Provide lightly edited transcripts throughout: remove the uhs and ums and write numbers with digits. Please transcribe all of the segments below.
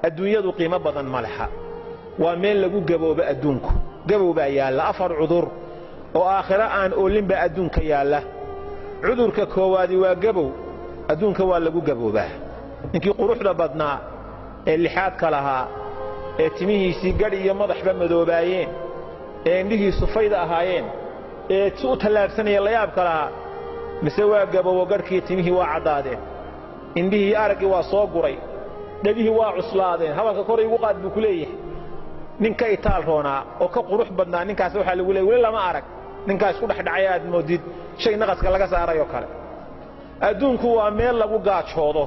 Adduunyadu qiimo badan ma laha, waa meel lagu gaboobo. Adduunku gabow baa yaalla, afar cudur oo aakhiro aan oolinbaa adduunka yaalla. Cudurka koowaadi waa gabow. Adduunka waa lagu gaboobaa. Ninkii quruxda badnaa ee lixaadka lahaa, ee timihiisii gadh iyo madaxba madoobaayeen, ee indhihiisu fayda ahaayeen, ee si u tallaabsanaya layaabka lahaa, mise waa gaboobo, gadhkii timihii waa caddaadeen, indhihii araggii waa soo guray, dhegihii waa cuslaadeen, hadalka kor igu qaad buu ku leeyahay. Nin ka itaal roonaa oo ka qurux badnaa ninkaas waxaa lagu leeyay weli lama arag. Ninkaas isku dhexdhacay aad moodid shay naqaska laga saaray oo kale. Adduunku waa meel lagu gaajoodo,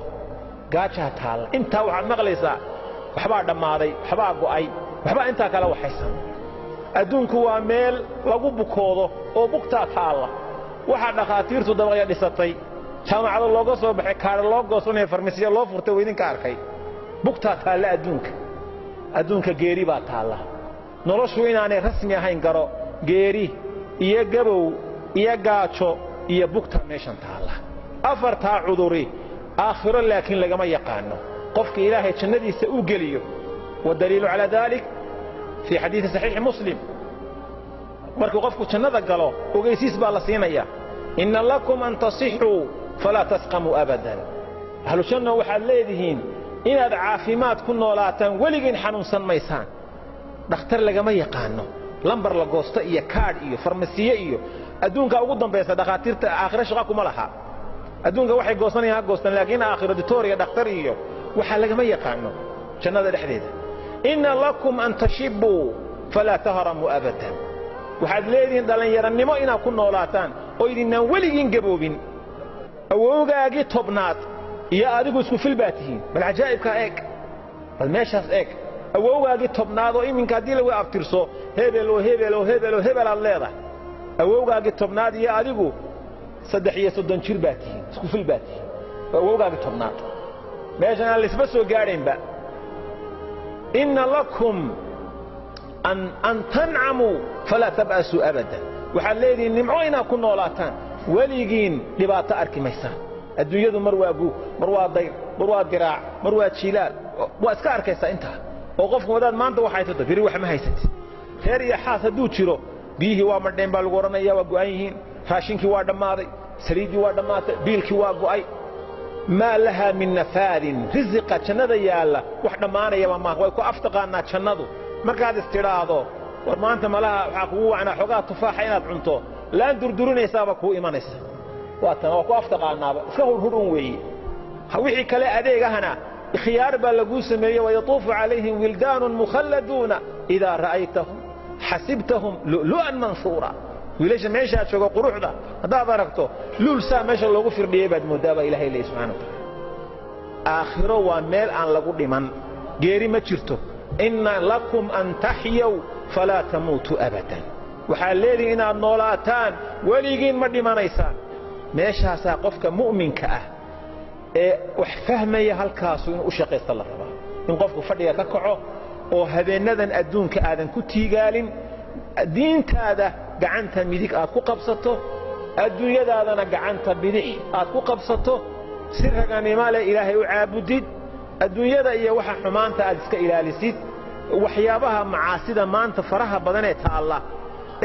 gaajaa taalla. Intaa waxaad maqlaysaa waxbaa dhammaaday, waxbaa go'ay, waxbaa intaa kale waxaysan. Adduunku waa meel lagu bukoodo oo bugtaa taalla. Waxaa dhakhaatiirtu dabaqya dhisatay, jaamacado looga soo baxay, kaadha loo goosanaya, farmasiya loo furtay, waa idinka arkay. Bugtaa taalla adduunka. Adduunka geeri baa taalla. Noloshu inaanay rasmi ahayn garo. Geeri iyo gabow iyo gaajo iyo bugta meeshan taalla, afartaa cuduri aakhiro laakiin lagama yaqaano qofka Ilaahay jannadiisa u geliyo. Wadaliilu calaa dalik fii xadiidi saxiixi Muslim: markuu qofku jannada galo, ogeysiis baa la siinaya: "Inna lakum an tasixuu falaa tasqamuu abadan." Ahlu janna, waxaad leedihiin inaad caafimaad ku noolaataan, weligiin xanuunsan maysaan. Dhakhtar lagama yaqaano, lambar la goosto iyo kaadh iyo farmasiye iyo adduunka ugu dambaysa. Dhakhaatiirta aakhiro shaqa kuma laha. Adduunka waxay goosanayaan ha goostaan, laakiin aakhiro ditooriya dhakhtar iyo waxaa lagama yaqaano jannada dhexdeeda. "Inna lakum an tashibuu falaa tahramuu abadan." Waxaad leedihiin dhallinyarannimo inaad ku noolaataan oo idinnaan weligiin gaboobin. Awowgaagii 10aad iyo adigu isku fil baa tihiin. Bal cajaa'ibkaa eeg, bal meeshaas eeg. Awowgaagii 10aad oo iminka haddii lagu abtirso hebel oo hebel oo hebel oo hebel aad leedahay, awowgaagii 10aad iyo adigu 33 jir baa tihiin, isku fil baa tihiin. Waa awowgaagii 10aad, meeshan aan laisba soo gaadhaynba. "Inna lakum an tancamuu falaa tab'asuu abadan." Waxaad leedihiin nimco inaad ku noolaataan, weligiin dhibaato arki maysaan. Adduunyadu mar waa guug, mar waa dayr, mar waa diraac, mar waa jiilaal, waa iska arkaysaa intaa. Oo qofku wadaad maanta wax haysato, beri wax ma haysatid. Reer iyo xaas hadduu jiro, biyihii waa madheen baa lagu odhanaya, waa go'an yihiin, raashinkii waa dhammaaday, saliiddii waa dhammaatay, biilkii waa go'ay. Maa lahaa min nafaadin. Risiqa jannada yaalla wax dhammaanayaba maaha. Way ku aftaqaanaa jannadu. Markaad istidhaahdo war maanta malaha waxaa kugu wacnaa xoogaa tufaaxa inaad cunto, laan durdurinaysaaba kuu imanaysa. Waa tan waa ku aftaqaanaaba, iska hurhur un weeye. Wixii kale adeegahana khiyaar baa laguu sameeyey. "Wayatuufu calayhim wildaanun mukhalladuuna idaa ra'aytahum xasibtahum lu'lu'an mansuura." Wiilasha meeshaa jooga quruxda haddaad aragto, luul saa meesha loogu firdhiyey baad mooddaa, baa Ilahay leeyay subxana wa taala. Aakhiro waa meel aan lagu dhiman, geeri ma jirto. "Inna lakum an taxyaw falaa tamuutuu abadan." Waxaad leedihin inaad noolaataan, weligiin ma dhimanaysaan. Meeshaasaa qofka mu'minka ah ee wax fahmaya halkaasu inuu u shaqaysta la rabaa, in qofku fadhiga ka kaco oo habeennadan adduunka aadan ku tiigaalin, diintaada gacanta midig aad ku qabsato, adduunyadaadana gacanta bidix aad ku qabsato, si raganimo leh Ilaahay u caabudid, adduunyada iyo waxa xumaanta aad iska ilaalisid. Waxyaabaha macaasida maanta faraha badan ee taalla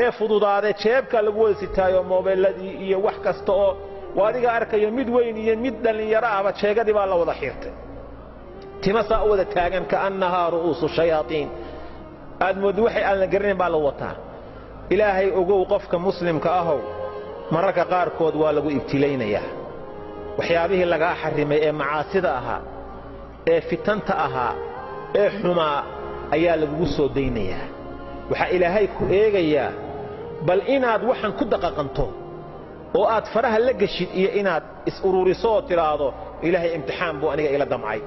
ee fududaaday, jeebka lagu wada sitaayo, moobeelladii iyo wax kasta oo waa adiga arkayo, mid weyn iyo mid dhallinyaro ahba jeegadii baa la wada xiirtay, tima saa u wada taagan, kaannahaa ru'uusu shayaatiin, aad mooddi waxay aan la garanayn baa la wataa. Ilaahay ogow, qofka muslimka ahow, mararka qaarkood waa lagu ibtilaynayaa. Waxyaabihii lagaa xarrimay ee macaasida ahaa, ee fitanta ahaa, ee xumaa ayaa lagugu soo daynayaa. Waxaa Ilaahay ku eegayaa bal inaad waxan ku daqaqanto oo aad faraha la geshid iyo inaad is ururiso oo tidhaahdo Ilaahay imtixaan buu aniga ila damcay.